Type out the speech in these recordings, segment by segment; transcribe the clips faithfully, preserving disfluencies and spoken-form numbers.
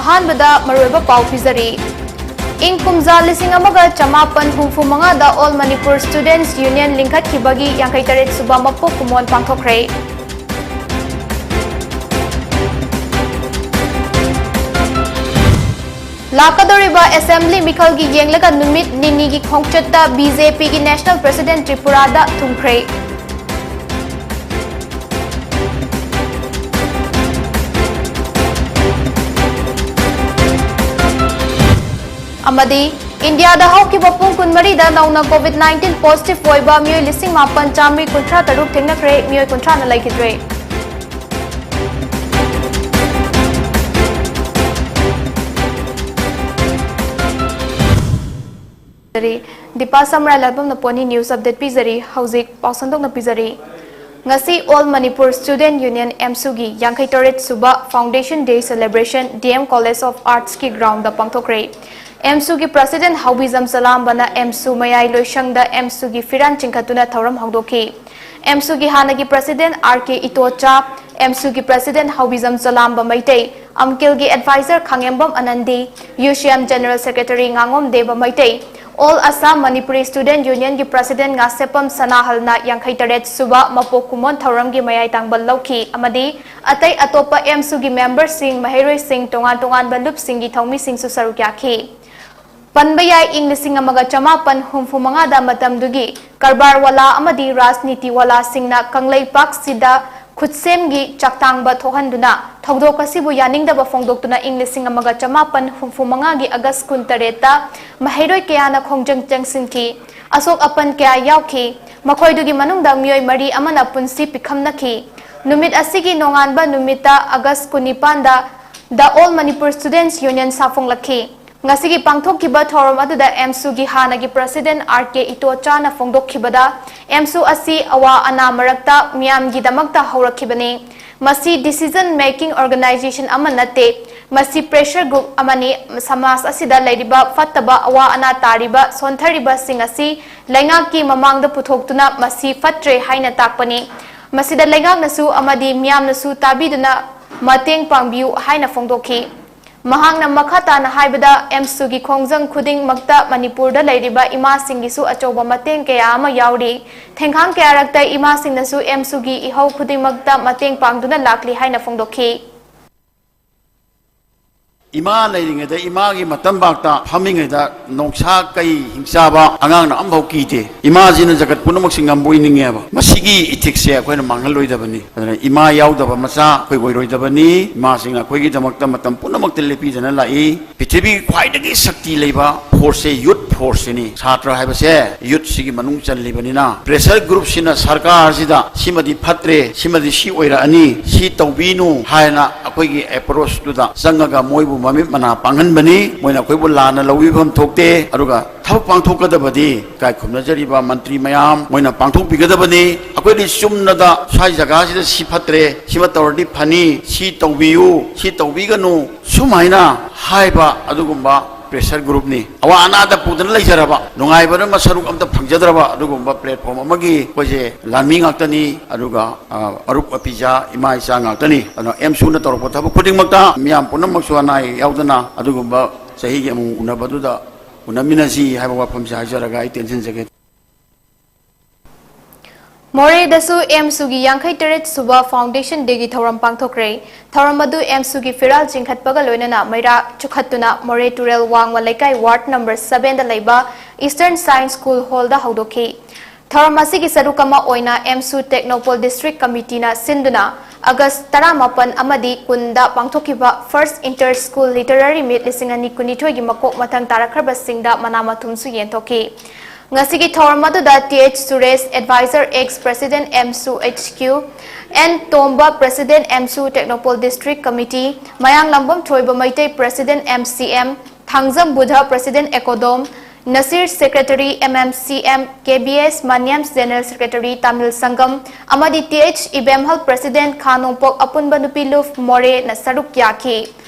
ꯑꯍꯥꯟꯕꯗ ꯃꯔꯨꯑꯣꯏꯕ ꯄꯥꯎ ꯄꯤꯖꯔꯤ꯫ ꯏꯪ ꯀꯨꯝꯖꯥ ꯂꯤꯁꯤꯡ ꯑꯃꯒ ꯆꯃꯥꯄꯟ ꯍꯨꯝꯐꯨ ꯃꯉꯥꯗ All Manipur Students Union ꯂꯤꯡꯈꯠꯈꯤꯕꯒꯤ ꯌꯥꯡꯈꯩ ꯇꯔꯦꯠ ꯁꯨꯕ ꯃꯄꯣꯛ ꯀꯨꯝꯑꯣꯟ ꯄꯥꯡꯊꯣꯛꯈ꯭ꯔꯦ꯫ ꯂꯥꯛꯀꯗꯧꯔꯤꯕ assembly ꯃꯤꯈꯜꯒꯤ ꯌꯦꯡꯂꯒ ꯅꯨꯃꯤꯠ ꯅꯤꯅꯤꯒꯤ ꯈꯣꯡꯆꯠꯇ BJPꯒꯤ National President ꯇ꯭ꯔꯤꯄꯨꯔꯥꯗ ꯊꯨꯡꯈ꯭ꯔꯦ꯫ ꯑꯃꯗꯤ ꯏꯟꯗꯤꯌꯥꯗ ꯍꯧꯈꯤꯕ ꯄꯨꯡ ꯀꯨꯟꯃꯔꯤꯗ ꯅꯧꯅ COVID nineteen positive ꯑꯣꯏꯕ ꯃꯤꯑꯣꯏ ꯂꯤꯁꯤꯡ ꯃꯥꯄꯟ ꯆꯥꯃꯔꯤ ꯀꯨꯟꯊ꯭ꯔꯥ ꯇꯔꯨꯛ ꯊꯦꯡꯅꯈ꯭ꯔꯦ, ꯃꯤꯑꯣꯏ ꯀꯨꯟꯊ꯭ꯔꯥꯅ ꯂꯩꯈꯤꯗ꯭ꯔꯦ꯫ ꯗꯤꯄꯥ ꯁꯝꯔꯥꯏ ꯂꯥꯜꯕꯝꯅ ꯄꯣꯅꯤ news update ꯄꯤꯖꯔꯤ꯫ ꯍꯧꯖꯤꯛ ꯄꯥꯎ ꯁꯟꯗꯣꯛꯅ ꯄꯤꯖꯔꯤ꯫ ꯉꯁꯤ All Manipur Student Union, AMSUꯒꯤ ꯌꯥꯡꯈꯩ ꯇꯔꯦꯠ ꯁꯨꯕ Foundation Day celebration DM College of Artsꯀꯤ groundꯗ ꯄꯥꯡꯊꯣꯛꯈ꯭ꯔꯦ꯫ AMSUꯒꯤ President ꯍꯥꯎꯕꯤꯖꯝ ꯆꯂꯥꯝꯕꯅ AMSU ꯃꯌꯥꯏ ꯂꯣꯏꯁꯪꯗ AMSUꯒꯤ ꯐꯤꯔꯥꯟ ꯆꯤꯡꯈꯠꯇꯨꯅ ꯊꯧꯔꯝ ꯍꯧꯗꯣꯛꯈꯤ꯫ AMSUꯒꯤ ꯍꯥꯟꯅꯒꯤ President R K ꯏꯇꯣꯆꯥ, AMSUꯒꯤ President ꯍꯥꯎꯕꯤꯖꯝ ꯆꯂꯥꯝꯕ Meitei, ꯑꯝꯀꯤꯜꯒꯤ Advisor ꯈꯥꯉꯦꯝꯕꯝ ꯑꯅꯟꯗꯤ, UCM General Secretary ꯉꯥꯉꯣꯝ ꯗꯦꯕ Meitei, All Assam Manipuri Student Unionꯒꯤ President Ngasheppam ꯁꯅꯥꯍꯜꯅ ꯌꯥꯡꯈꯩ ꯇꯔꯦꯠ ꯁꯨꯕ ꯃꯄꯣꯛ ꯀꯨꯝꯑꯣꯟ ꯊꯧꯔꯝꯒꯤ ꯃꯌꯥꯏ ꯇꯥꯡꯕ ꯂꯧꯈꯤ ꯑꯃꯗꯤ ꯑꯇꯩ ꯑꯇꯣꯞꯄ AMSUꯒꯤ memberꯁꯤꯡ, ꯃꯍꯩꯔꯣꯏꯁꯤꯡ, ꯇꯣꯉꯥꯟ ꯇꯣꯉꯥꯟꯕ ꯂꯨꯞꯁꯤꯡꯒꯤ ꯊꯧꯃꯤꯁꯤꯡꯁꯨ ꯁꯔꯨꯛ ꯌꯥꯈꯤ꯫ ꯄꯟꯕ ꯌꯥꯏ, ꯏꯪ ꯂꯤꯁꯤꯡ ꯑꯃꯒ ꯆꯃꯥꯄꯟ ꯍꯨꯝꯐꯨ ꯃꯉꯥꯗ ꯃꯇꯝꯗꯨꯒꯤ ꯀꯔꯕꯥꯔ ꯋꯥꯂꯥ ꯑꯃꯗꯤ ꯔꯥꯖꯅꯤꯇꯤ ꯋꯥꯂꯥꯁꯤꯡꯅ ꯀꯪꯂꯩꯄꯥꯛꯁꯤꯗ ꯈꯨꯠꯁꯦꯝꯒꯤ ꯆꯥꯛꯇꯥꯡꯕ ꯊꯣꯛꯍꯟꯗꯨꯅ ꯊꯧꯗꯣꯛ ꯑꯁꯤꯕꯨ ꯌꯥꯅꯤꯡꯗꯕ ꯐꯣꯡꯗꯣꯛꯇꯨꯅ ꯏꯪ ꯂꯤꯁꯤꯡ ꯑꯃꯒ ꯆꯃꯥꯄꯟ ꯍꯨꯝꯐꯨ ꯃꯉꯥꯒꯤ ꯑꯥꯒꯁ ꯀꯨꯟꯇꯔꯦꯠꯇ ꯃꯍꯩꯔꯣꯏ ꯀꯌꯥꯅ ꯈꯣꯡꯖꯪ ꯆꯪꯁꯤꯟꯈꯤ꯫ ꯑꯁꯣꯛ ꯑꯄꯟ ꯀꯌꯥ ꯌꯥꯎꯈꯤ꯫ ꯃꯈꯣꯏꯗꯨꯒꯤ ꯃꯅꯨꯡꯗ ꯃꯤꯑꯣꯏ ꯃꯔꯤ ꯑꯃꯅ ꯄꯨꯟꯁꯤ ꯄꯤꯈꯝꯅꯈꯤ꯫ ꯅꯨꯃꯤꯠ ꯑꯁꯤꯒꯤ ꯅꯣꯡꯉꯥꯟꯕ ꯅꯨꯃꯤꯠꯇ, ꯑꯥꯒꯁ ꯀꯨꯟꯅꯤꯄꯥꯟꯗ, The All Manipur Students Union ꯁꯥꯐꯣꯡꯂꯛꯈꯤ꯫ ꯉꯁꯤꯒꯤ ꯄꯥꯡꯊꯣꯛꯈꯤꯕ ꯊꯧꯔꯝ ꯑꯗꯨꯗ AMSUꯒꯤ ꯍꯥꯟꯅꯒꯤ President R K ꯏꯇꯣꯆꯥꯅ ꯐꯣꯡꯗꯣꯛꯈꯤꯕꯗ, AMSU ꯑꯁꯤ ꯑꯋꯥ ꯑꯅꯥ ꯃꯔꯛꯇ ꯃꯤꯌꯥꯝꯒꯤꯗꯃꯛꯇ ꯍꯧꯔꯛꯈꯤꯕꯅꯤ꯫ ꯃꯁꯤ decision making organization ꯑꯃ ꯅꯠꯇꯦ꯫ ꯃꯁꯤ pressure group ꯑꯃꯅꯤ꯫ ꯁꯃꯥꯖ ꯑꯁꯤꯗ ꯂꯩꯔꯤꯕ ꯐꯠꯇꯕ, ꯑꯋꯥ ꯑꯅꯥ ꯇꯥꯔꯤꯕ, ꯁꯣꯟꯊꯔꯤꯕꯁꯤꯡ ꯑꯁꯤ ꯂꯩꯉꯥꯛꯀꯤ ꯃꯃꯥꯡꯗ ꯄꯨꯊꯣꯛꯇꯨꯅ ꯃꯁꯤ ꯐꯠꯇ꯭ꯔꯦ ꯍꯥꯏꯅ ꯇꯥꯛꯄꯅꯤ꯫ ꯃꯁꯤꯗ ꯂꯩꯉꯥꯛꯅꯁꯨ ꯑꯃꯗꯤ ꯃꯤꯌꯥꯝꯅꯁꯨ ꯇꯥꯕꯤꯗꯨꯅ ꯃꯇꯦꯡ ꯄꯥꯡꯕꯤꯌꯨ ꯍꯥꯏꯅ ꯐꯣꯡꯗꯣꯛꯈꯤ꯫ ꯃꯍꯥꯛꯅ ꯃꯈꯥ ꯇꯥꯅ ꯍꯥꯏꯕꯗ, ꯑꯦꯝꯁꯨꯒꯤ ꯈꯣꯡꯖꯪ ꯈꯨꯗꯤꯡꯃꯛꯇ ꯃꯅꯤꯄꯨꯔꯗ ꯂꯩꯔꯤꯕ ꯏꯃꯥꯁꯤꯡꯒꯤꯁꯨ ꯑꯆꯧꯕ ꯃꯇꯦꯡ ꯀꯌꯥ ꯑꯃ ꯌꯥꯎꯔꯤ꯫ ꯊꯦꯡꯈꯥꯡ ꯀꯌꯥꯔꯛꯇ ꯏꯃꯥꯁꯤꯡꯅꯁꯨ ꯑꯦꯝꯁꯨꯒꯤ ꯏꯍꯧ ꯈꯨꯗꯤꯡꯃꯛꯇ ꯃꯇꯦꯡ ꯄꯥꯡꯗꯨꯅ ꯂꯥꯛꯂꯤ ꯍꯥꯏꯅ ꯐꯣꯡꯗꯣꯛꯈꯤ꯫ ꯏꯃꯥ ꯂꯩꯔꯤꯉꯩꯗ, ꯏꯃꯥꯒꯤ ꯃꯇꯝꯕꯥꯛꯇ ꯐꯝꯃꯤꯉꯩꯗ ꯅꯣꯡꯁꯥ ꯀꯩ ꯍꯤꯡꯆꯥꯕ ꯑꯉꯥꯡꯅ ꯑꯝꯐꯥꯎ ꯀꯤꯗꯦ꯫ ꯏꯃꯥꯁꯤꯅ ꯖꯒꯠ ꯄꯨꯝꯅꯃꯛꯁꯤ ꯉꯝꯕ ꯑꯣꯏꯅꯤꯡꯉꯦꯕ꯫ ꯃꯁꯤꯒꯤ ꯏꯊꯤꯛꯁꯦ ꯑꯩꯈꯣꯏꯅ ꯃꯥꯡꯍꯜꯂꯣꯏꯗꯕꯅꯤ꯫ ꯑꯗꯨꯅ ꯏꯃꯥ ꯌꯥꯎꯗꯕ ꯃꯆꯥ ꯑꯩꯈꯣꯏ ꯑꯣꯏꯔꯣꯏꯗꯕꯅꯤ꯫ ꯏꯃꯥꯁꯤꯡꯅ ꯑꯩꯈꯣꯏꯒꯤꯗꯃꯛꯇ ꯃꯇꯝ ꯄꯨꯝꯅꯃꯛꯇ ꯂꯦꯞꯄꯤꯗꯅ ꯂꯥꯛꯏ꯫ ꯄ꯭ꯔꯤꯊꯤꯕꯤꯒꯤ ꯈ꯭ꯋꯥꯏꯗꯒꯤ ꯁꯛꯇꯤ ꯂꯩꯕ ꯐꯣꯔꯁꯁꯦ ꯌꯨꯠ ꯐꯣꯔꯁꯁꯤꯅꯤ꯫ ꯁꯥꯇ꯭ꯔ ꯍꯥꯏꯕꯁꯦ ꯌꯨꯠꯁꯤꯒꯤ ꯃꯅꯨꯡ ꯆꯜꯂꯤꯕꯅꯤꯅ, ꯄ꯭ꯔꯦꯁꯔ ꯒ꯭ꯔꯨꯞꯁꯤꯅ ꯁꯔꯀꯥꯔꯁꯤꯗ ꯁꯤꯃꯗꯤ ꯐꯠꯇ꯭ꯔꯦ, ꯁꯤꯃꯗꯤ ꯁꯤ ꯑꯣꯏꯔꯛꯑꯅꯤ, ꯁꯤ ꯇꯧꯕꯤꯅꯨ ꯍꯥꯏꯅ ꯑꯩꯈꯣꯏꯒꯤ ꯑꯦꯄ꯭ꯔꯣꯆꯇꯨꯗ ꯆꯪꯉꯒ ꯃꯣꯏꯕꯨ ꯃꯃꯤꯠ ꯃꯅꯥ ꯄꯥꯡꯍꯟꯕꯅꯤ꯫ ꯃꯣꯏꯅ ꯑꯩꯈꯣꯏꯕꯨ ꯂꯥꯟꯅ ꯂꯧꯕꯤꯐꯝ ꯊꯣꯛꯇꯦ꯫ ꯑꯗꯨꯒ ꯊꯕꯛ ꯄꯥꯡꯊꯣꯛꯀꯗꯕꯗꯤ ꯏꯀꯥꯏ ꯈꯨꯝꯅꯖꯔꯤꯕ ꯃꯟꯇ꯭ꯔꯤ ꯃꯌꯥꯝ, ꯃꯣꯏꯅ ꯄꯥꯡꯊꯣꯛꯄꯤꯒꯗꯕꯅꯤ꯫ ꯑꯩꯈꯣꯏꯗꯤ ꯆꯨꯝꯅꯗ ꯁ꯭ꯋꯥꯏ ꯖꯒꯥꯁꯤꯗ ꯁꯤ ꯐꯠꯇ꯭ꯔꯦ, ꯁꯤꯃ ꯇꯧꯔꯗꯤ ꯐꯅꯤ, ꯁꯤ ꯇꯧꯕꯤꯌꯨ, ꯁꯤ ꯇꯧꯕꯤꯒꯅꯨ, ꯁꯨꯃꯥꯏꯅ ꯍꯥꯏꯕ ꯑꯗꯨꯒꯨꯝꯕ ꯄ꯭ꯔꯦꯁꯔ ꯒ꯭ꯔꯨꯞꯅꯤ꯫ ꯑꯋꯥ ꯑꯅꯥꯗ ꯄꯨꯗꯨꯅ ꯂꯩꯖꯔꯕ, ꯅꯨꯡꯉꯥꯏꯕꯅ ꯃꯁꯔꯨꯛ ꯑꯝꯇ ꯐꯪꯖꯗ꯭ꯔꯕ ꯑꯗꯨꯒꯨꯝꯕ ꯄ꯭ꯂꯦꯠꯐꯣꯔꯝ ꯑꯃꯒꯤ ꯑꯩꯈꯣꯏꯁꯦ ꯂꯥꯟꯃꯤ ꯉꯥꯛꯇꯅꯤ꯫ ꯑꯗꯨꯒ ꯑ, ꯑꯔꯨꯞ ꯑꯄꯤꯖꯥ ꯏꯃꯥ ꯏꯆꯥ ꯉꯥꯛꯇꯅꯤ꯫ ꯑꯗꯨꯅ ꯑꯦꯝꯁꯨꯅ ꯇꯧꯔꯛꯄ ꯊꯕꯛ ꯈꯨꯗꯤꯡꯃꯛꯇ ꯃꯤꯌꯥꯝ ꯄꯨꯝꯅꯃꯛꯁꯨ ꯑꯅꯥ ꯑꯌꯦꯛ ꯌꯥꯎꯗꯅ ꯑꯗꯨꯒꯨꯝꯕ ꯆꯍꯤꯒꯤ ꯑꯃꯨꯛ ꯎꯅꯕꯗꯨꯗ ꯎꯅꯃꯤꯟꯅꯁꯤ ꯍꯥꯏꯕ ꯋꯥꯐꯝꯁꯦ ꯍꯥꯏꯖꯔꯒ ꯑꯩ ꯇꯦꯟꯁꯤꯟꯖꯒꯦ꯫ ꯃꯣꯔꯦꯗꯁꯨ ꯑꯦꯝꯁꯨꯒꯤ ꯌꯥꯡꯈꯩ ꯇꯔꯦꯠ ꯁꯨꯕ ꯐꯥꯎꯟꯗꯦꯁꯟ ꯗꯦꯒꯤ ꯊꯧꯔꯝ ꯄꯥꯡꯊꯣꯛꯈ꯭ꯔꯦ꯫ ꯊꯧꯔꯝ ꯑꯗꯨ ꯑꯦꯝꯁꯨꯒꯤ ꯐꯤꯔꯥꯜ ꯆꯤꯡꯈꯠꯄꯒ ꯂꯣꯏꯅꯅ ꯃꯩꯔꯥ ꯆꯨꯈꯠꯇꯨꯅ ꯃꯣꯔꯦ ꯇꯨꯔꯦꯜ ꯋꯥꯡꯃ ꯂꯩꯀꯥꯏ ꯋꯥꯔꯗ ꯅꯝꯕꯔ ꯁꯕꯦꯟꯗ ꯂꯩꯕ ꯏꯁꯇꯔꯟ ꯁꯥꯏꯟꯁ ꯁ꯭ꯀꯨꯜ ꯍꯣꯜꯗ ꯍꯧꯗꯣꯛꯈꯤ꯫ ꯊꯧꯔꯝ ꯑꯁꯤꯒꯤ ꯁꯔꯨꯛ ꯑꯃ ꯑꯣꯏꯅ ꯑꯦꯝꯁꯨ ꯇꯦꯛꯅꯣꯄꯣꯜ ꯗꯤꯁꯇ꯭ꯔꯤꯛ ꯀꯃꯤꯇꯤꯅ ꯁꯤꯟꯗꯨꯅ ꯑꯒꯁ ꯇꯔꯥꯃꯥꯄꯟ ꯑꯃꯗꯤ ꯀꯨꯟꯗ ꯄꯥꯡꯊꯣꯛꯈꯤꯕ ꯐꯥꯔꯁ ꯏꯟꯇꯔ ꯁ꯭ꯀꯨꯜ ꯂꯤꯇꯔꯦꯔꯤ ꯃꯤꯠ ꯂꯤꯁꯤꯡ ꯑꯅꯤ ꯀꯨꯟꯅꯤꯊꯣꯏꯒꯤ ꯃꯀꯣꯛ ꯃꯊꯪ ꯇꯥꯔꯛꯈ꯭ꯔꯕꯁꯤꯡꯗ ꯃꯅꯥ ꯃꯊꯨꯝꯁꯨ ꯌꯦꯟꯊꯣꯛꯈꯤ꯫ ꯉꯁꯤꯒꯤ ꯊꯧꯔꯝ ꯑꯗꯨꯗ T H Suresh, adviser ex president ꯑꯦꯝꯁꯨ H Q, N Tomba, president ꯑꯦꯝꯁꯨ Tengnoupal district committee, Mayanglambam Thoibameitei, president M C M, Thangjam Budha, president ꯑꯦꯀꯣꯗꯣꯝ, Nasir, secretary M M C M, K B S ꯃꯅꯤꯌꯝꯁ, ꯖꯦꯅꯔꯦꯜ ꯁꯦꯀ꯭ꯔꯦꯇꯔꯤ ꯇꯥꯃꯤꯜ ꯁꯪꯒꯝ, ꯑꯃꯗꯤ ꯇꯤ ꯑꯩꯆ ꯏꯕꯦꯝꯍꯜ, ꯄ꯭ꯔꯦꯁꯤꯗꯦꯟꯠ ꯈꯥ ꯅꯣꯡꯄꯣꯛ ꯑꯄꯨꯟꯕ ꯅꯨꯄꯤ ꯂꯨꯞ ꯃꯣꯔꯦꯅ ꯁꯔꯨꯛ ꯌꯥꯈꯤ꯫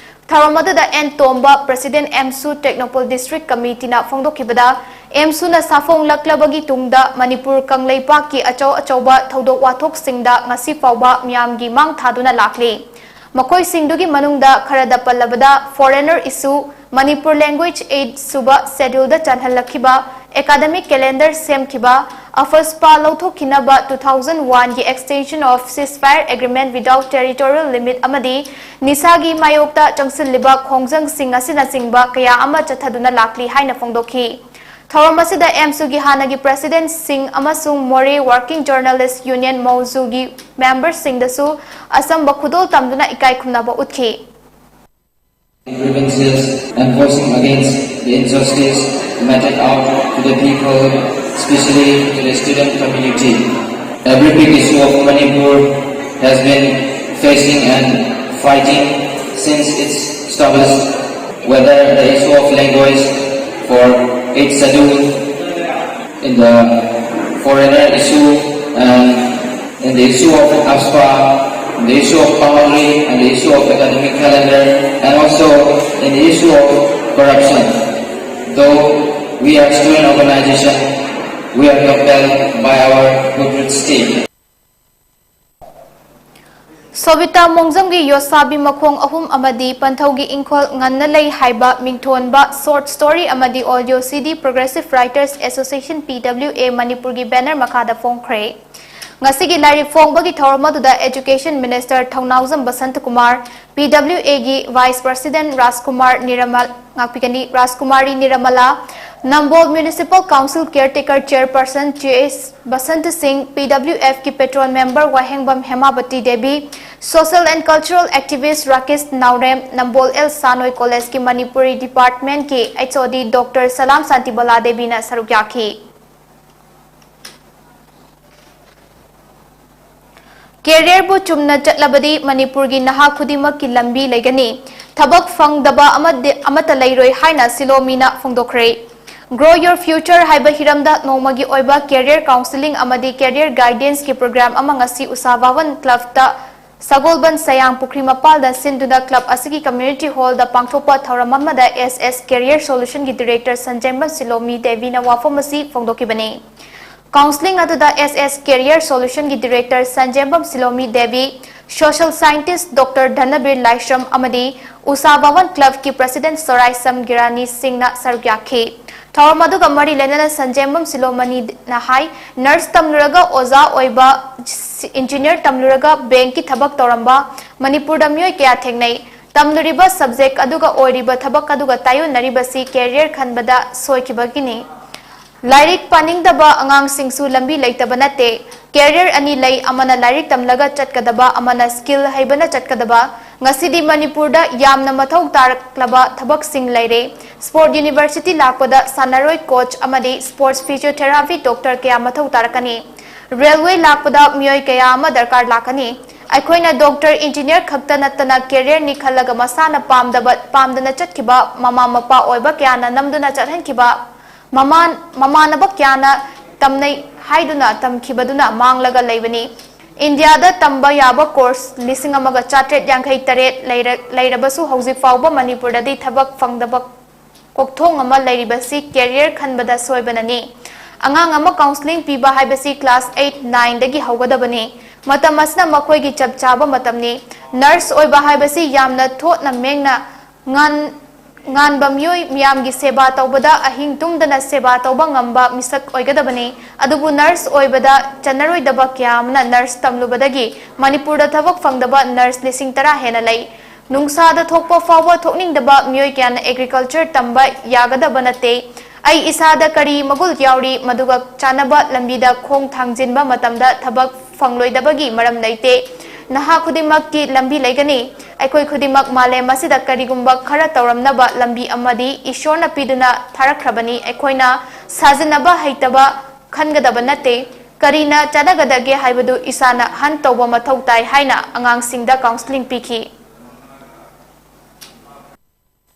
ꯊꯧꯔꯝ ꯑꯗꯨꯗ ꯑꯦꯟ ꯇꯣꯝꯕ, ꯄ꯭ꯔꯦꯁꯤꯗꯦꯟꯠ ꯑꯦꯝꯁꯨ ꯇꯦꯛꯅꯣꯄꯣꯜ ꯗꯤꯁꯇ꯭ꯔꯤꯛ ꯀꯃꯤꯇꯤꯅ ꯐꯣꯡꯗꯣꯛꯈꯤꯕꯗ, ꯑꯦꯝꯁꯨꯅ ꯁꯥꯐꯣꯡꯂꯛꯂꯕꯒꯤ ꯇꯨꯡꯗ ꯃꯅꯤꯄꯨꯔ ꯀꯪꯂꯩꯄꯥꯛꯀꯤ ꯑꯆꯧ ꯑꯆꯧꯕ ꯊꯧꯗꯣꯛ ꯋꯥꯊꯣꯛꯁꯤꯡꯗ ꯉꯁꯤ ꯐꯥꯎꯕ ꯃꯤꯌꯥꯝꯒꯤ ꯃꯥꯡ ꯊꯥꯗꯨꯅ ꯂꯥꯛꯂꯤ꯫ ꯃꯈꯣꯏꯁꯤꯡꯗꯨꯒꯤ ꯃꯅꯨꯡꯗ ꯈꯔꯗ ꯄꯜꯂꯕꯗ foreigner issue, Manipur language eight ꯁꯨꯕ scheduleꯗ ꯆꯜꯍꯜꯂꯛꯈꯤꯕ, academic calendar ꯁꯦꯝꯈꯤꯕ, AFSPA ꯂꯧꯊꯣꯛꯈꯤꯅꯕ two thousand one ꯒꯤ extension of ceasefire agreement without territorial limit ꯑꯃꯗꯤ ꯅꯤꯁꯥꯒꯤ ꯃꯥꯌꯣꯛꯇ ꯆꯪꯁꯤꯜꯂꯤꯕ ꯈꯣꯡꯖꯪꯁꯤꯡ ꯑꯁꯤꯅꯆꯤꯡꯕ ꯀꯌꯥ ꯑꯃ ꯆꯠꯊꯗꯨꯅ ꯂꯥꯛꯂꯤ ꯍꯥꯏꯅ ꯐꯣꯡꯗꯣꯛꯈꯤ꯫ ꯊꯧꯔꯝ ꯑꯁꯤꯗ ꯑꯦꯝꯁꯨꯒꯤ ꯍꯥꯟꯅꯒꯤ presidentꯁꯤꯡ ꯑꯃꯁꯨꯡ Moreh Working Journalist Union ꯃꯧꯖꯨꯒꯤ memberꯁꯤꯡꯗꯁꯨ ꯑꯆꯝꯕ ꯈꯨꯗꯣꯜ ꯇꯝꯗꯨꯅ ꯏꯀꯥꯏ ꯈꯨꯝꯅꯕ ꯎꯠꯈꯤ꯫ Grievances and voicing against the injustice meted out to the people, especially to the student community. Every big issue of Manipur has been facing and fighting since its established, whether the issue of language for eighth schedule, in the foreigner issue, and in the issue of AFSPA, in the issue of boundary, and the issue of academic calendar, and also in the issue of corruption. Though we are student organization, we are compelled by our good state. ꯁꯣꯕꯤꯇꯥ ꯃꯣꯡꯖꯝꯒꯤ ꯌꯣꯠꯁꯥꯕꯤ ꯃꯈꯣꯡ ꯑꯍꯨꯝ ꯑꯃꯗꯤ ꯄꯟꯊꯧꯒꯤ ꯏꯪꯈꯣꯜ ꯉꯟꯅ ꯂꯩ ꯍꯥꯏꯕ ꯃꯤꯡꯊꯣꯟꯕ short story ꯑꯃꯗꯤ audio CD Progressive Writers Association, P W A, ꯃꯅꯤꯄꯨꯔꯒꯤ banner ꯃꯈꯥꯗ ꯐꯣꯡꯈ꯭ꯔꯦ꯫ ꯉꯁꯤꯒꯤ ꯂꯥꯏꯔꯤꯛ ꯐꯣꯡꯕꯒꯤ ꯊꯧꯔꯝ ꯑꯗꯨꯗ Education Minister Thounaojam Basanta Kumar, P W A ꯒꯤ Vice President ꯔꯥꯖꯀꯨꯃꯥꯔ ꯅꯤꯔꯃꯜ, ꯉꯥꯛꯄꯤꯒꯅꯤ, ꯔꯥꯖꯀꯨꯃꯥꯔꯤ ꯅꯤꯔꯃꯂꯥ, ꯅꯝꯕꯣꯜ Municipal Council Caretaker Chairperson J S Basanta ꯁꯤꯡ, P W F ꯀꯤ Patron Member Wahengbam ꯍꯦꯃꯥꯕꯇꯤ Devi, Social and Cultural Activist Rakesh Naorem, Nambol L ꯁꯥꯅꯣꯏ College ꯀꯤ Manipuri Department ꯀꯤ H O D Doctor ꯁꯂꯥꯝ ꯁꯥꯟꯇꯤꯕꯂꯥ ꯗꯦꯕꯤꯅ ꯁꯔꯨꯛ ꯌꯥꯈꯤ꯫ Career ꯕꯨ ꯆꯨꯝꯅ ꯆꯠꯂꯕꯗꯤ ꯃꯅꯤꯄꯨꯔꯒꯤ ꯅꯍꯥ ꯈꯨꯗꯤꯡꯃꯛꯀꯤ ꯂꯝꯕꯤ ꯂꯩꯒꯅꯤ, ꯊꯕꯛ ꯐꯪꯗꯕ ꯑꯃꯗꯤ, ꯑꯃꯠꯇ ꯂꯩꯔꯣꯏ ꯍꯥꯏꯅ ꯁꯤꯂꯣꯃꯤꯅ ꯐꯣꯡꯗꯣꯛꯈ꯭ꯔꯦ꯫ Grow Your Future ꯍꯥꯏꯕ ꯍꯤꯔꯝꯗ ꯅꯣꯡꯃꯒꯤ ꯑꯣꯏꯕ career counselling ꯑꯃꯗꯤ career guidance ꯀꯤ program ꯑꯃ ꯉꯁꯤ ꯎꯁꯥ ꯚꯋꯟ club ꯇ ꯁꯒꯣꯜꯕꯟ ꯁꯌꯥꯡ ꯄꯨꯈ꯭ꯔꯤ ꯃꯄꯥꯜꯗ ꯁꯤꯟꯗꯨꯅ club ꯑꯁꯤꯒꯤ community hall ꯗ ꯄꯥꯡꯊꯣꯛꯄ ꯊꯧꯔꯝ ꯑꯃꯗ S S Career Solution ꯒꯤ Director ꯁꯟꯖꯦꯝꯕꯝ ꯁꯤꯂꯣꯃꯤ ꯗꯦꯕꯤꯅ ꯋꯥꯐꯝ ꯑꯁꯤ ꯐꯣꯡꯗꯣꯛꯈꯤꯕꯅꯤ꯫ Counselling ꯑꯗꯨꯗ S S Career Solution ꯒꯤ Director ꯁꯟꯖꯦꯝꯕꯝ ꯁꯤꯂꯣꯃꯤ Devi, Social scientist Doctor Dhanabir Laishram ꯑꯃꯗꯤ ꯎꯁꯥ ꯚꯋꯟ ꯀ꯭ꯂꯕꯀꯤ president ꯁꯣꯔꯥꯏꯁꯝ ꯒꯤꯔꯥꯅꯤ ꯁꯤꯡꯅ ꯁꯔꯨꯛ ꯌꯥꯈꯤ꯫ ꯊꯧꯔꯝ ꯑꯗꯨꯒ ꯃꯔꯤ ꯂꯩꯅꯅ ꯁꯟꯖꯦꯝꯕꯝ ꯁꯤꯂꯣꯃꯅꯤꯅ ꯍꯥꯏ, nurse ꯇꯝꯂꯨꯔꯒ ꯑꯣꯖꯥ ꯑꯣꯏꯕ, engineer ꯇꯝꯂꯨꯔꯒ bankꯀꯤ ꯊꯕꯛ ꯇꯧꯔꯝꯕ ꯃꯅꯤꯄꯨꯔꯗ ꯃꯤꯑꯣꯏ ꯀꯌꯥ ꯊꯦꯡꯅꯩ꯫ ꯇꯝꯂꯨꯔꯤꯕ subject ꯑꯗꯨꯒ ꯑꯣꯏꯔꯤꯕ ꯊꯕꯛ ꯑꯗꯨꯒ ꯇꯥꯏꯌꯣꯟꯅꯔꯤꯕꯁꯤ career ꯈꯟꯕꯗ ꯁꯣꯏꯈꯤꯕꯒꯤꯅꯤ꯫ ꯂꯥꯏꯔꯤꯛ ꯄꯥꯅꯤꯡꯗꯕ ꯑꯉꯥꯡꯁꯤꯡꯁꯨ ꯂꯝꯕꯤ ꯂꯩꯇꯕ ꯅꯠꯇꯦ꯫ Career ꯑꯅꯤ ꯂꯩ, ꯑꯃꯅ ꯂꯥꯏꯔꯤꯛ ꯇꯝꯂꯒ ꯆꯠꯀꯗꯕ, ꯑꯃꯅ skill ꯍꯩꯕꯅ ꯆꯠꯀꯗꯕ꯫ ꯉꯁꯤꯗꯤ ꯃꯅꯤꯄꯨꯔꯗ ꯌꯥꯝꯅ ꯃꯊꯧ ꯇꯥꯔꯛꯂꯕ ꯊꯕꯛꯁꯤꯡ ꯂꯩꯔꯦ꯫ Sport university ꯂꯥꯛꯄꯗ ꯁꯥꯟꯅꯔꯣꯏ coach ꯑꯃꯗꯤ sports physiotherapy doctor ꯀꯌꯥ ꯃꯊꯧ ꯇꯥꯔꯛꯀꯅꯤ꯫ Railway ꯂꯥꯛꯄꯗ ꯃꯤꯑꯣꯏ ꯀꯌꯥ ꯑꯃ ꯗꯔꯀꯥꯔ ꯂꯥꯛꯀꯅꯤ꯫ ꯑꯩꯈꯣꯏꯅ doctor, engineer ꯈꯛꯇ ꯅꯠꯇꯅ careerꯅꯤ ꯈꯜꯂꯒ ꯃꯁꯥꯅ ꯄꯥꯝꯗꯕ, ꯄꯥꯝꯗꯅ ꯆꯠꯈꯤꯕ ꯃꯃꯥ ꯃꯄꯥ ꯑꯣꯏꯕ ꯀꯌꯥꯅ ꯅꯝꯗꯨꯅ ꯆꯠꯍꯟꯈꯤꯕ ꯃꯃꯥꯟ-, ꯃꯃꯥꯟꯅꯕ ꯀꯌꯥꯅ ꯇꯝꯅꯩ ꯍꯥꯏꯗꯨꯅ ꯇꯝꯈꯤꯕꯗꯨꯅ ꯃꯥꯡꯂꯒ ꯂꯩꯕꯅꯤ꯫ ꯏꯟꯗꯤꯌꯥꯗ ꯇꯝꯕ ꯌꯥꯕ course ꯂꯤꯁꯤꯡ ꯑꯃꯒ ꯆꯥꯇ꯭ꯔꯦꯠ ꯌꯥꯡꯈꯩ ꯇꯔꯦꯠ ꯂꯩꯔ-, ꯂꯩꯔꯕꯁꯨ ꯍꯧꯖꯤꯛ ꯐꯥꯎꯕ ꯃꯅꯤꯄꯨꯔꯗꯗꯤ ꯊꯕꯛ ꯐꯪꯗꯕ ꯀꯣꯛꯊꯣꯡ ꯑꯃ ꯂꯩꯔꯤꯕꯁꯤ career ꯈꯟꯕꯗ ꯁꯣꯏꯕꯅꯅꯤ꯫ ꯑꯉꯥꯡ ꯑꯃ counselling ꯄꯤꯕ ꯍꯥꯏꯕꯁꯤ class eight, nineꯗꯒꯤ ꯍꯧꯒꯗꯕꯅꯤ꯫ ꯃꯇꯝ ꯑꯁꯤꯅ ꯃꯈꯣꯏꯒꯤ ꯆꯞ ꯆꯥꯕ ꯃꯇꯝꯅꯤ꯫ Nurse ꯑꯣꯏꯕ ꯍꯥꯏꯕꯁꯤ ꯌꯥꯝꯅ ꯊꯣꯠꯅ ꯃꯦꯡꯅ ꯉꯥꯟ-, ꯉꯥꯟꯕ ꯃꯤꯑꯣꯏ ꯃꯤꯌꯥꯝꯒꯤ ꯁꯦꯕꯥ ꯇꯧꯕꯗ ꯑꯍꯤꯡ ꯇꯨꯝꯗꯅ ꯁꯦꯕꯥ ꯇꯧꯕ ꯉꯝꯕ ꯃꯤꯁꯛ ꯑꯣꯏꯒꯗꯕꯅꯤ꯫ ꯑꯗꯨꯕꯨ nurse ꯑꯣꯏꯕꯗ ꯆꯠꯅꯔꯣꯏꯗꯕ ꯀꯌꯥ ꯑꯃꯅ nurse ꯇꯝꯂꯨꯕꯗꯒꯤ ꯃꯅꯤꯄꯨꯔꯗ ꯊꯕꯛ ꯐꯪꯗꯕ nurse ꯂꯤꯁꯤꯡ ꯇꯔꯥ ꯍꯦꯟꯅ ꯂꯩ꯫ ꯅꯨꯡꯁꯥꯗ ꯊꯣꯛꯄ ꯐꯥꯎꯕ ꯊꯣꯛꯅꯤꯡꯗꯕ ꯃꯤꯑꯣꯏ ꯀꯌꯥꯅ agriculture ꯇꯝꯕ ꯌꯥꯒꯗꯕ ꯅꯠꯇꯦ꯫ ꯑꯩ ꯏꯁꯥꯗ ꯀꯔꯤ ꯃꯒꯨꯟ ꯌꯥꯎꯔꯤ, ꯃꯗꯨꯒ ꯆꯥꯟꯅꯕ ꯂꯝꯕꯤꯗ ꯈꯣꯡ ꯊꯥꯡꯖꯤꯟꯕ ꯃꯇꯝꯗ ꯊꯕꯛ ꯐꯪꯂꯣꯏꯗꯕꯒꯤ ꯃꯔꯝ ꯂꯩꯇꯦ꯫ ꯅꯍꯥ ꯈꯨꯗꯤꯡꯃꯛꯀꯤ ꯂꯝꯕꯤ ꯂꯩꯒꯅꯤ꯫ ꯑꯩꯈꯣꯏ ꯈꯨꯗꯤꯡꯃꯛ ꯃꯥꯂꯦꯝ ꯑꯁꯤꯗ ꯀꯔꯤꯒꯨꯝꯕ ꯈꯔ ꯇꯧꯔꯝꯅꯕ ꯂꯝꯕꯤ ꯑꯃꯗꯤ ꯏꯁꯣꯔꯅ ꯄꯤꯗꯨꯅ ꯊꯥꯔꯛꯈ꯭ꯔꯕꯅꯤ꯫ ꯑꯩꯈꯣꯏꯅ ꯁꯥꯖꯤꯟꯅꯕ ꯍꯩꯇꯕ ꯈꯟꯒꯗꯕ ꯅꯠꯇꯦ꯫ ꯀꯔꯤꯅ ꯆꯠꯅꯒꯗꯒꯦ ꯍꯥꯏꯕꯗꯨ ꯏꯁꯥꯅ hunt ꯇꯧꯕ ꯃꯊꯧ ꯇꯥꯏ ꯍꯥꯏꯅ ꯑꯉꯥꯡꯁꯤꯡꯗ counselling ꯄꯤꯈꯤ꯫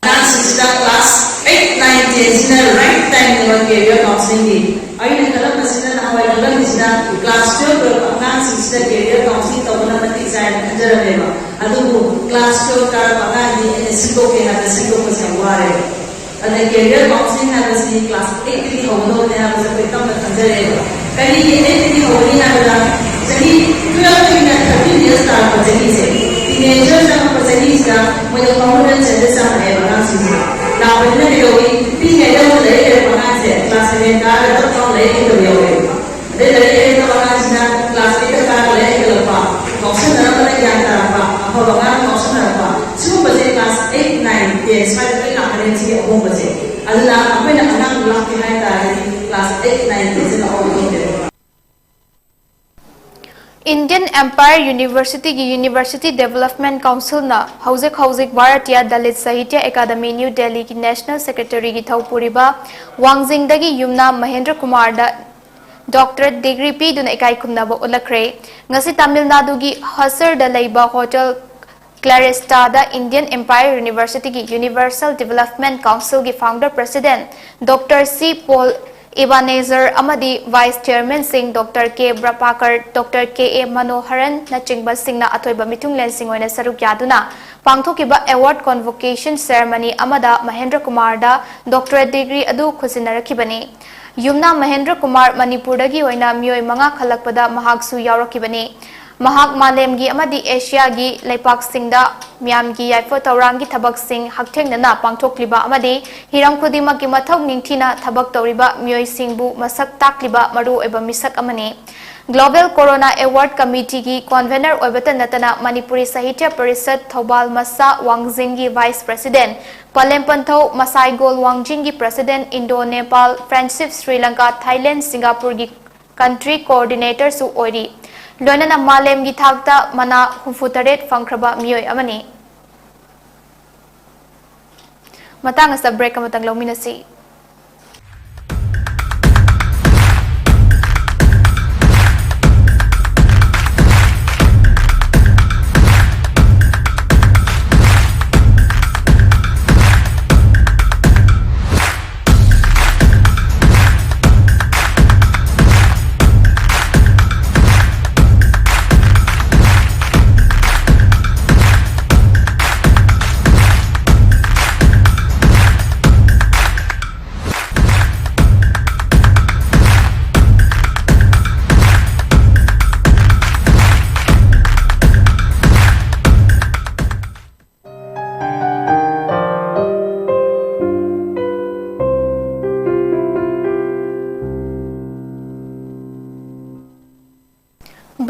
ꯑꯉꯥꯡꯁꯤꯡꯁꯤꯗ class eight, nine, tenꯁꯤꯅ right timeꯅꯦꯕ career counselingꯒꯤ꯫ ꯑꯩꯅ ꯈꯜꯂꯝꯕꯁꯤꯅ, ꯅꯍꯥꯟꯋꯥꯏ ꯈꯜꯂꯝꯃꯤꯁꯤꯅ class twelve ꯂꯣꯏꯔꯛꯄ ꯑꯉꯥꯡꯁꯤꯡꯁꯤꯗ career counselling ꯇꯧꯕꯅ ꯃꯇꯤꯛ ꯆꯥꯏꯅ ꯈꯟꯖꯔꯝꯃꯦꯕ꯫ ꯑꯗꯨꯕꯨ class twelve ꯀꯥꯔꯛꯄ ꯑꯉꯥꯡꯗꯤ ꯑꯩꯅ ꯁꯤꯟꯗꯣꯛꯀꯦ ꯍꯥꯏꯕ ꯁꯤꯟꯗꯣꯛꯄꯁꯦ ꯌꯥꯝ ꯋꯥꯔꯦꯕ꯫ ꯑꯗꯨꯅ career counselling ꯍꯥꯏꯕꯁꯤ class eightꯇꯒꯤ ꯍꯧꯒꯗꯧꯕꯅꯦ ꯍꯥꯏꯕꯁꯦ ꯑꯩꯈꯣꯏ ꯇꯞꯅ ꯈꯟꯖꯔꯛꯑꯦꯕ꯫ ꯀꯔꯤꯒꯤ eightꯇꯒꯤ ꯍꯧꯒꯅꯤ ꯍꯥꯏꯕꯗ, ꯆꯍꯤ twelveꯇꯒꯤꯅ thirteen years ꯇꯥꯔꯛꯄ ꯆꯍꯤꯁꯦ, ꯇꯤꯅꯦꯖꯔ ꯆꯪꯉꯛꯄ ꯆꯍꯤꯁꯤꯗ ꯃꯣꯏꯗ ꯐꯥꯎꯟꯗꯦꯁꯟꯗ ꯆꯪꯉꯛꯑꯦꯕ ꯑꯉꯥꯡꯁꯤꯡꯁꯦ꯫ ꯂꯥꯛꯄꯅꯤꯅ ꯀꯩꯗꯧꯏ? ꯄꯤꯛꯏꯉꯩꯗ ꯂꯥꯏꯔꯤꯛ ꯍꯩꯔꯛꯄ ꯑꯉꯥꯡꯁꯦ ꯀ꯭ꯂꯥꯁ ꯁꯚꯦꯟ ꯀꯥꯔꯒ ꯇꯞ ꯇꯞꯅ ꯂꯥꯏꯔꯤꯛ ꯍꯩꯇꯕ ꯌꯥꯎꯋꯦꯕ꯫ ꯑꯗꯩ ꯂꯥꯏꯔꯤꯛ ꯍꯩꯔꯛꯇꯕ ꯑꯉꯥꯡꯁꯤꯅ ꯀ꯭ꯂꯥꯁ ꯑꯩꯠꯇ ꯀꯥꯔꯒ ꯂꯥꯏꯔꯤꯛ ꯍꯩꯒꯠꯂꯛꯄ, ꯉꯥꯎꯁꯟꯅꯔꯝꯕꯅ ꯒ꯭ꯌꯥꯟ ꯇꯥꯔꯛꯄ, ꯑꯐꯕ ꯑꯉꯥꯡ ꯉꯥꯎꯁꯟꯅꯔꯛꯄ, ꯁꯤꯒꯨꯝꯕꯁꯦ ꯀ꯭ꯂꯥꯁ ꯑꯩꯠ, ꯅꯥꯏꯟ, ꯇꯦꯟ ꯁ꯭ꯋꯥꯏꯗ ꯂꯣꯏ ꯂꯥꯛꯀꯅꯤ ꯁꯤꯒꯤ ꯑꯍꯣꯡꯕꯁꯦ꯫ ꯑꯗꯨꯅ ꯑꯩꯈꯣꯏꯅ ꯑꯉꯥꯡ ꯂꯥꯛꯀꯦ ꯍꯥꯏ ꯇꯥꯔꯒꯗꯤ ꯀ꯭ꯂꯥꯁ ꯑꯩꯠ, ꯅꯥꯏꯟ, ꯇꯦꯟꯁꯦ ꯂꯥꯛꯍꯧꯒꯗꯧꯅꯦꯕ꯫ Indian Empire Universityꯒꯤ University Development Councilꯅ ꯍꯧꯖꯤꯛ ꯍꯧꯖꯤꯛ Bharatiya Dalit Sahitya Academy, New Delhiꯒꯤ National Secretaryꯒꯤ ꯊꯧ ꯄꯨꯔꯤꯕ ꯋꯥꯡꯖꯤꯡꯗꯒꯤ ꯌꯨꯝꯅꯥꯝ ꯃꯍꯦꯟꯗ꯭ꯔ ꯀꯨꯃꯥꯔꯗ doctorate degree ꯄꯤꯗꯨꯅ ꯏꯀꯥꯏ ꯈꯨꯝꯅꯕ ꯎꯠꯂꯛꯈ꯭ꯔꯦ꯫ ꯉꯁꯤ ꯇꯥꯃꯤꯜ ꯅꯥꯗꯨꯒꯤ ꯍꯁꯔꯗ ꯂꯩꯕ Hotel Claristada Indian Empire Universityꯒꯤ Universal Development Councilꯒꯤ founder president Doctor C Paul Ebenezer ꯑꯃꯗꯤ vice chairmanꯁꯤꯡ Doctor K Prabhakar, Doctor K A Manoharanꯅꯆꯤꯡꯕꯁꯤꯡꯅ ꯑꯊꯣꯏꯕ ꯃꯤꯊꯨꯡꯂꯦꯟꯁꯤꯡ ꯑꯣꯏꯅ ꯁꯔꯨꯛ ꯌꯥꯗꯨꯅ ꯄꯥꯡꯊꯣꯛꯈꯤꯕ award convocation ceremony ꯑꯃꯗ ꯃꯍꯦꯟꯗ꯭ꯔ ꯀꯨꯃꯥꯔꯗ doctorate degree ꯑꯗꯨ ꯈꯨꯠꯁꯤꯟꯅꯔꯛꯈꯤꯕꯅꯤ꯫ ꯌꯨꯝꯅꯥꯝ ꯃꯍꯦꯟꯗ꯭ꯔ ꯀꯨꯃꯥꯔ ꯃꯅꯤꯄꯨꯔꯗꯒꯤ ꯑꯣꯏꯅ ꯃꯤꯑꯣꯏ ꯃꯉꯥ ꯈꯜꯂꯛꯄꯗ ꯃꯍꯥꯛꯁꯨ ꯌꯥꯎꯔꯛꯈꯤꯕꯅꯤ꯫ ꯃꯍꯥꯛ ꯃꯥꯂꯦꯝꯒꯤ ꯑꯃꯗꯤ ꯑꯦꯁꯤꯌꯥꯒꯤ ꯂꯩꯄꯥꯛꯁꯤꯡꯗ ꯃꯤꯌꯥꯝꯒꯤ ꯌꯥꯏꯐ ꯊꯧꯔꯥꯡꯒꯤ ꯊꯕꯛꯁꯤꯡ ꯍꯛꯊꯦꯡꯅꯅ ꯄꯥꯡꯊꯣꯛꯂꯤꯕ ꯑꯃꯗꯤ ꯍꯤꯔꯝ ꯈꯨꯗꯤꯡꯃꯛꯀꯤ ꯃꯊꯧ ꯅꯤꯡꯊꯤꯅ ꯊꯕꯛ ꯇꯧꯔꯤꯕ ꯃꯤꯑꯣꯏꯁꯤꯡꯕꯨ ꯃꯁꯛ ꯇꯥꯛꯂꯤꯕ ꯃꯔꯨꯑꯣꯏꯕ ꯃꯤꯁꯛ ꯑꯃꯅꯤ꯫ Global Corona Award Committeeꯒꯤ convener ꯑꯣꯏꯕꯇ ꯅꯠꯇꯅ ꯃꯅꯤꯄꯨꯔꯤ ꯁꯥꯍꯤꯇ꯭ꯌ ꯄꯔꯤꯁꯠ ꯊꯧꯕꯥꯜ ꯃꯁꯥ ꯋꯥꯡꯖꯤꯡꯒꯤ vice president, ꯄꯂꯦꯝ ꯄꯟꯊꯧ ꯃꯁꯥꯏꯒꯣꯜ ꯋꯥꯡꯖꯤꯡꯒꯤ president, Indo Nepal Friendship Sri Lanka Thailand Singaporeꯒꯤ country coordinatorꯁꯨ ꯑꯣꯏꯔꯤ꯫ ꯂꯣꯏꯅꯅ ꯃꯥꯂꯦꯝꯒꯤ ꯊꯥꯛꯇ ꯃꯅꯥ ꯍꯨꯝꯐꯨꯇꯔꯦꯠ ꯐꯪꯈ꯭ꯔꯕ ꯃꯤꯑꯣꯏ ꯑꯃꯅꯤ꯫ ꯃꯇꯥꯡ ꯑꯁꯤꯗ break ꯑꯃꯇꯪ ꯂꯧꯃꯤꯟꯅꯁꯤ꯫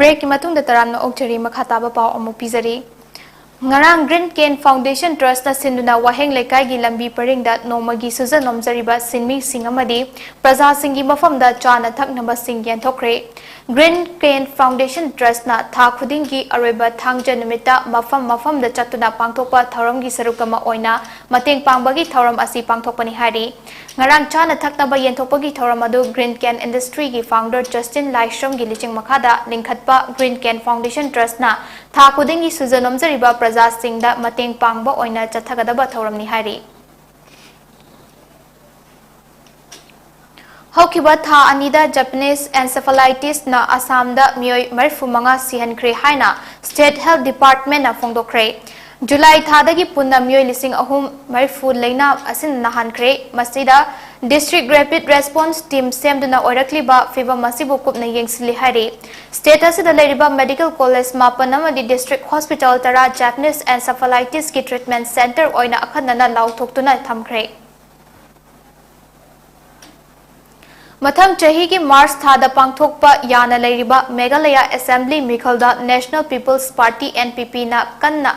ꯕ꯭ꯔꯦꯛꯀꯤ ꯃꯇꯨꯡꯗ ꯇꯔꯥꯝꯅ ꯑꯣꯛꯆꯔꯤ꯫ ꯃꯈꯥ ꯇꯥꯕ ꯄꯥꯎ ꯑꯃꯨꯛ ꯄꯤꯖꯔꯤ꯫ ꯉꯔꯥꯡ Green Can Foundation Trustꯅ ꯁꯤꯟꯗꯨꯅ ꯋꯥꯍꯦꯡ ꯂꯩꯀꯥꯏꯒꯤ ꯂꯝꯕꯤ ꯄꯔꯤꯡꯗ ꯅꯣꯡꯃꯒꯤ ꯁꯨꯖ ꯅꯣꯝꯖꯔꯤꯕ ꯁꯤꯟꯃꯤꯁꯤꯡ ꯑꯃꯗꯤ ꯄ꯭ꯔꯖꯥꯁꯤꯡꯒꯤ ꯃꯐꯝꯗ ꯆꯥꯅ ꯊꯛꯅꯕꯁꯤꯡ ꯌꯦꯟꯊꯣꯛꯈ꯭ꯔꯦ꯫ Green Can Foundation Trustꯅ ꯊꯥ ꯈꯨꯗꯤꯡꯒꯤ ꯑꯔꯣꯏꯕ ꯊꯥꯡꯖ ꯅꯨꯃꯤꯠꯇ ꯃꯐꯝ ꯃꯐꯝꯗ ꯆꯠꯇꯨꯅ ꯄꯥꯡꯊꯣꯛꯄ ꯊꯧꯔꯝꯒꯤ ꯁꯔꯨꯛ ꯑꯃ ꯑꯣꯏꯅ ꯃꯇꯦꯡ ꯄꯥꯡꯕꯒꯤ ꯊꯧꯔꯝ ꯑꯁꯤ ꯄꯥꯡꯊꯣꯛꯄꯅꯤ ꯍꯥꯏꯔꯤ꯫ ꯉꯔꯥꯡ ꯆꯥꯅ ꯊꯛꯅꯕ ꯌꯦꯟꯊꯣꯛꯄꯒꯤ ꯊꯧꯔꯝ ꯑꯗꯨ Green Can Industryꯒꯤ founder Justin ꯂꯥꯏꯁ꯭ꯔꯝꯒꯤ ꯂꯨꯆꯤꯡ ꯃꯈꯥꯗ ꯂꯤꯡꯈꯠꯄ Green Can Foundation Trustꯅ ꯊꯥ ꯈꯨꯗꯤꯡꯒꯤ ꯁꯨꯖ ꯅꯣꯝꯖꯔꯤꯕ ꯄ꯭ꯔꯖꯥꯁꯤꯡꯗ ꯃꯇꯦꯡ ꯄꯥꯡꯕ ꯑꯣꯏꯅ ꯆꯠꯊꯒꯗꯕ ꯊꯧꯔꯝꯅꯤ ꯍꯥꯏꯔꯤ꯫ ꯍꯧꯈꯤꯕ ꯊꯥ ꯑꯅꯤꯗ Japanese encephalitisꯅ ꯑꯁꯥꯝꯗ ꯃꯤꯑꯣꯏ ꯃꯔꯤꯐꯨ ꯃꯉꯥ ꯁꯤꯍꯟꯈ꯭ꯔꯦ ꯍꯥꯏꯅ State Health Departmentꯅ ꯐꯣꯡꯗꯣꯛꯈ꯭ꯔꯦ꯫ ꯖꯨꯂꯥꯏ ꯊꯥꯗꯒꯤ ꯄꯨꯟꯅ ꯃꯤꯑꯣꯏ ꯂꯤꯁꯤꯡ ꯑꯍꯨꯝ ꯃꯔꯤꯐꯨ ꯂꯩꯅꯥ ꯑꯁꯤꯅ ꯅꯥꯍꯟꯈ꯭ꯔꯦ꯫ ꯃꯁꯤꯗ District Rapid Response Team ꯁꯦꯝꯗꯨꯅ ꯑꯣꯏꯔꯛꯂꯤꯕ ꯐꯤꯚꯝ ꯑꯁꯤꯕꯨ ꯀꯨꯞꯅ ꯌꯦꯡꯁꯤꯜꯂꯤ ꯍꯥꯏꯔꯤ꯫ State ꯑꯁꯤꯗ ꯂꯩꯔꯤꯕ medical college ꯃꯥꯄꯟ ꯑꯃꯗꯤ district hospital ꯇꯔꯥ Japanese encephalitisꯀꯤ treatment centre ꯑꯣꯏꯅ ꯑꯈꯟꯅꯅ ꯂꯥꯎꯊꯣꯛꯇꯨꯅ ꯊꯝꯈ꯭ꯔꯦ꯫ ꯃꯊꯪ ꯆꯍꯤꯒꯤ March ꯊꯥꯗ ꯄꯥꯡꯊꯣꯛꯄ ꯌꯥꯅ ꯂꯩꯔꯤꯕ Meghalaya Assembly ꯃꯤꯈꯜꯗ National People's Party, NPPꯅ ꯀꯟꯅ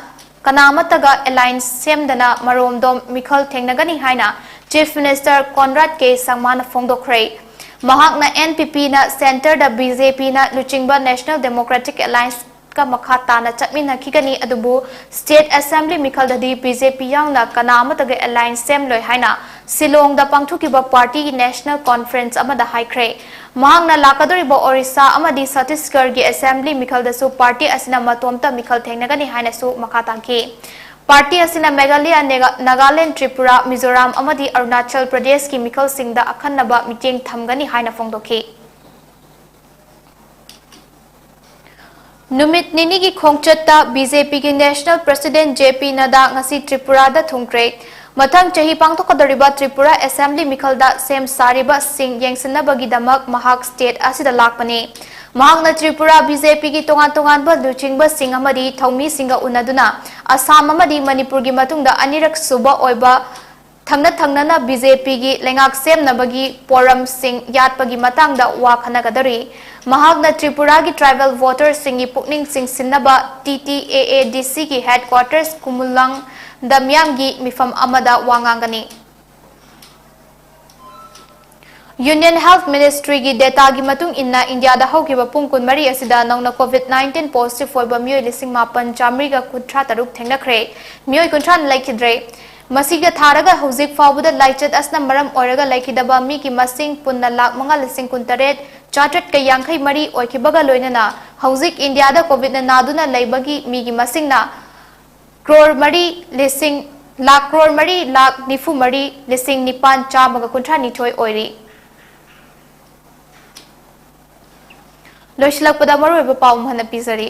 ꯀꯅꯥ ꯑꯃꯠꯇꯒ alliance ꯁꯦꯝꯗꯅ ꯃꯔꯣꯝꯗꯣꯝ ꯃꯤꯈꯜ ꯊꯦꯡꯅꯒꯅꯤ ꯍꯥꯏꯅ Chief Minister Conrad K ꯁꯪꯃꯥꯅ ꯐꯣꯡꯗꯣꯛꯈ꯭ꯔꯦ꯫ ꯃꯍꯥꯛꯅ NPPꯅ centreꯗ BJPꯅ ꯂꯨꯆꯤꯡꯕ National Democratic Alliance ꯀ ꯃꯈꯥ ꯇꯥꯅ ꯆꯠꯃꯤꯟꯅꯈꯤꯒꯅꯤ, ꯑꯗꯨꯕꯨ State Assembly ꯃꯤꯈꯜꯗꯗꯤ BJP ꯌꯥꯎꯅ ꯀꯅꯥ ꯑꯃꯠꯇꯒ alliance ꯁꯦꯝꯂꯣꯏ ꯍꯥꯏꯅ ꯁꯤꯂꯣꯡꯗ ꯄꯥꯡꯊꯣꯛꯈꯤꯕ partyꯒꯤ National Conference ꯑꯃꯗ ꯍꯥꯏꯈ꯭ꯔꯦ꯫ ꯃꯍꯥꯛꯅ ꯂꯥꯛꯀꯗꯧꯔꯤꯕ ꯑꯣꯔꯤꯁꯥ ꯑꯃꯗꯤ ꯆꯇꯤꯁꯒꯔꯒꯤ Assembly ꯃꯤꯈꯜꯗꯁꯨ party ꯑꯁꯤꯅ ꯃꯇꯣꯝꯇ ꯃꯤꯈꯜ ꯊꯦꯡꯅꯒꯅꯤ ꯍꯥꯏꯅꯁꯨ ꯃꯈꯥ ꯇꯥꯈꯤ꯫ Party ꯑꯁꯤꯅ ꯃꯦꯘꯥꯂꯌꯥ, ꯅꯦꯒꯥ-, ꯅꯥꯒꯥꯂꯦꯟꯗ, ꯇ꯭ꯔꯤꯄꯨꯔꯥ, ꯃꯤꯖꯣꯔꯥꯝ ꯑꯃꯗꯤ ꯑꯔꯨꯅꯥꯆꯜ ꯄ꯭ꯔꯗꯦꯁꯀꯤ ꯃꯤꯈꯜꯁꯤꯡꯗ ꯑꯈꯟꯅꯕ ꯃꯤꯠꯌꯦꯡ ꯊꯝꯒꯅꯤ ꯍꯥꯏꯅ ꯐꯣꯡꯗꯣꯛꯈꯤ꯫ ꯅꯨꯃꯤꯠ ꯅꯤꯅꯤꯒꯤ ꯈꯣꯡꯆꯠꯇ BJPꯒꯤ National President JP ꯅꯗꯥ ꯉꯁꯤ ꯇ꯭ꯔꯤꯄꯨꯔꯥꯗ ꯊꯨꯡꯈ꯭ꯔꯦ꯫ ꯃꯊꯪ ꯆꯍꯤ ꯄꯥꯡꯊꯣꯛꯀꯗꯧꯔꯤꯕ ꯇ꯭ꯔꯤꯄꯨꯔꯥ Assembly ꯃꯤꯈꯜꯗ ꯁꯦꯝ ꯁꯥꯔꯤꯕꯁꯤꯡ ꯌꯦꯡꯁꯤꯟꯅꯕꯒꯤꯗꯃꯛ ꯃꯍꯥꯛ state ꯑꯁꯤꯗ ꯂꯥꯛꯄꯅꯤ꯫ ꯃꯍꯥꯛꯅ ꯇ꯭ꯔꯤꯄꯨꯔꯥ BJPꯒꯤ ꯇꯣꯉꯥꯟ ꯇꯣꯉꯥꯟꯕ ꯂꯨꯆꯤꯡꯕꯁꯤꯡ ꯑꯃꯗꯤ ꯊꯧꯃꯤꯁꯤꯡꯒ ꯎꯅꯗꯨꯅ ꯑꯁꯥꯝ ꯑꯃꯗꯤ ꯃꯅꯤꯄꯨꯔꯒꯤ ꯃꯇꯨꯡꯗ ꯑꯅꯤꯔꯛ ꯁꯨꯕ ꯑꯣꯏꯕ ꯊꯪꯅ ꯊꯪꯅꯅ ꯕꯤ ꯖꯦ ꯄꯤꯒꯤ ꯂꯩꯉꯥꯛ ꯁꯦꯝꯅꯕꯒꯤ ꯄꯣꯔꯝꯁꯤꯡ ꯌꯥꯠꯄꯒꯤ ꯃꯇꯥꯡꯗ ꯋꯥ ꯈꯟꯅꯒꯗꯧꯔꯤ꯫ ꯃꯍꯥꯛꯅ ꯇ꯭ꯔꯤꯄꯨꯔꯥꯒꯤ ꯇ꯭ꯔꯥꯏꯕꯦꯜ ꯚꯣꯇꯔꯁꯤꯡꯒꯤ ꯄꯨꯛꯅꯤꯡ ꯆꯤꯡꯁꯤꯟꯅꯕ ꯇꯤ ꯇꯤ ꯑꯦ ꯑꯦ ꯗꯤ ꯁꯤꯒꯤ ꯍꯦꯗꯀ꯭ꯋꯥꯇꯔꯁ ꯀꯨꯃꯨꯂꯪꯗ ꯃꯤꯌꯥꯝꯒꯤ ꯃꯤꯐꯝ ꯑꯃꯗ ꯋꯥ ꯉꯥꯡꯒꯅꯤ꯫ Union Health Ministryꯒꯤ dataꯒꯤ ꯃꯇꯨꯡ ꯏꯟꯅ, ꯏꯟꯗꯤꯌꯥꯗ ꯍꯧꯈꯤꯕ ꯄꯨꯡ ꯀꯨꯟꯃꯔꯤ ꯑꯁꯤꯗ ꯅꯧꯅ COVID nineteen positive ꯑꯣꯏꯕ ꯃꯤꯑꯣꯏ ꯂꯤꯁꯤꯡ ꯃꯥꯄꯟ ꯆꯥꯃꯔꯤꯒ ꯀꯨꯟꯊ꯭ꯔꯥ ꯇꯔꯨꯛ ꯊꯦꯡꯅꯈ꯭ꯔꯦ꯫ ꯃꯤꯑꯣꯏ ꯀꯨꯟꯊ꯭ꯔꯥꯅ ꯂꯩꯈꯤꯗ꯭ꯔꯦ꯫ ꯃꯁꯤꯒ ꯊꯥꯔꯒ ꯍꯧꯖꯤꯛ ꯐꯥꯎꯕꯗ ꯂꯥꯏꯆꯠ ꯑꯁꯤꯅ ꯃꯔꯝ ꯑꯣꯏꯔꯒ ꯂꯩꯈꯤꯗꯕ ꯃꯤꯒꯤ ꯃꯁꯤꯡ ꯄꯨꯟꯅ ꯂꯥꯈ ꯃꯉꯥ ꯂꯤꯁꯤꯡ ꯀꯨꯟꯇꯔꯦꯠ ꯆꯥꯇ꯭ꯔꯦꯠꯀ ꯌꯥꯡꯈꯩ ꯃꯔꯤ ꯑꯣꯏꯈꯤꯕꯒ ꯂꯣꯏꯅꯅ, ꯍꯧꯖꯤꯛ ꯏꯟꯗꯤꯌꯥꯗ COVIDꯅ ꯅꯥꯗꯨꯅ ꯂꯩꯕꯒꯤ ꯃꯤꯒꯤ ꯃꯁꯤꯡꯅ ꯀ꯭ꯔꯣꯔ ꯃꯔꯤ ꯂꯤꯁꯤꯡ, ꯂꯥꯈ ꯀ꯭ꯔꯣꯔ ꯃꯔꯤ ꯂꯥꯈ ꯅꯤꯐꯨ ꯃꯔꯤ ꯂꯤꯁꯤꯡ ꯅꯤꯄꯥꯟ ꯆꯥꯝꯃꯒ ꯀꯨꯟꯊ꯭ꯔꯥ ꯅꯤꯊꯣꯏ ꯑꯣꯏꯔꯤ꯫ ꯂꯣꯏꯁꯤꯜꯂꯛꯄꯗ ꯃꯔꯨꯑꯣꯏꯕ ꯄꯥꯎ ꯑꯃꯨꯛ ꯍꯟꯅ ꯄꯤꯖꯔꯤ꯫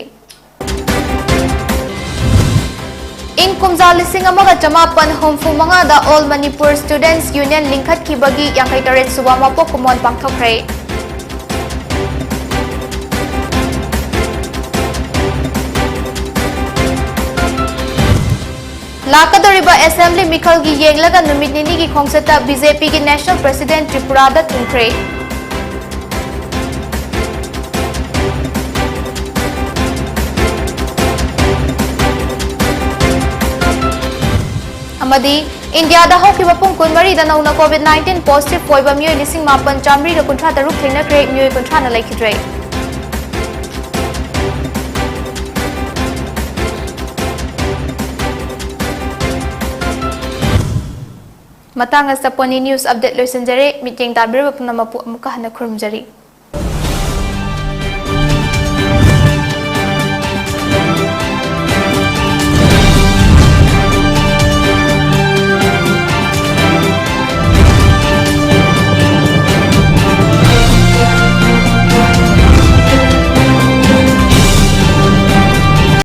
ꯏꯪ ꯀꯨꯝꯖꯥ ꯂꯤꯁꯤꯡ ꯑꯃꯒ ꯆꯃꯥꯄꯟ ꯍꯨꯝꯐꯨ ꯃꯉꯥꯗ All Manipur Students Union ꯂꯤꯡꯈꯠꯈꯤꯕꯒꯤ ꯌꯥꯡꯈꯩ ꯇꯔꯦꯠ ꯁꯨꯕ ꯃꯄꯣꯛ ꯀꯨꯝꯑꯣꯟ ꯄꯥꯡꯊꯣꯛꯈ꯭ꯔꯦ꯫ ꯂꯥꯛꯀꯗꯧꯔꯤꯕ assembly ꯃꯤꯈꯜꯒꯤ ꯌꯦꯡꯂꯒ ꯅꯨꯃꯤꯠ ꯅꯤꯅꯤꯒꯤ ꯈꯣꯡꯆꯠꯇ BJPꯒꯤ national president ꯇ꯭ꯔꯤꯄꯨꯔꯥꯗ ꯊꯨꯡꯈ꯭ꯔꯦ꯫ ꯑꯃꯗꯤ ꯏꯟꯗꯤꯌꯥꯗ ꯍꯧꯈꯤꯕ ꯄꯨꯡ ꯀꯨꯟꯃꯔꯤꯗ ꯅꯧꯅ COVID nineteen positive ꯑꯣꯏꯕ ꯃꯤꯑꯣꯏ ꯂꯤꯁꯤꯡ ꯃꯥꯄꯟ ꯆꯥꯃꯔꯤꯒ ꯀꯨꯟꯊ꯭ꯔꯥ ꯇꯔꯨꯛ ꯊꯦꯡꯅꯈ꯭ꯔꯦ, ꯃꯤꯑꯣꯏ ꯀꯨꯟꯊ꯭ꯔꯥꯅ ꯂꯩꯈꯤꯗ꯭ꯔꯦ꯫ ꯃꯇꯥꯡ ꯑꯁꯤꯗ Pony News Update ꯂꯣꯏꯁꯤꯟꯖꯔꯦ꯫ ꯃꯤꯠꯌꯦꯡ ꯇꯥꯕꯤꯔꯕ ꯄꯨꯝꯅꯃꯛꯄꯨ ꯑꯃꯨꯛꯀ ꯍꯟꯅ ꯈꯨꯔꯨꯝꯖꯔꯤ꯫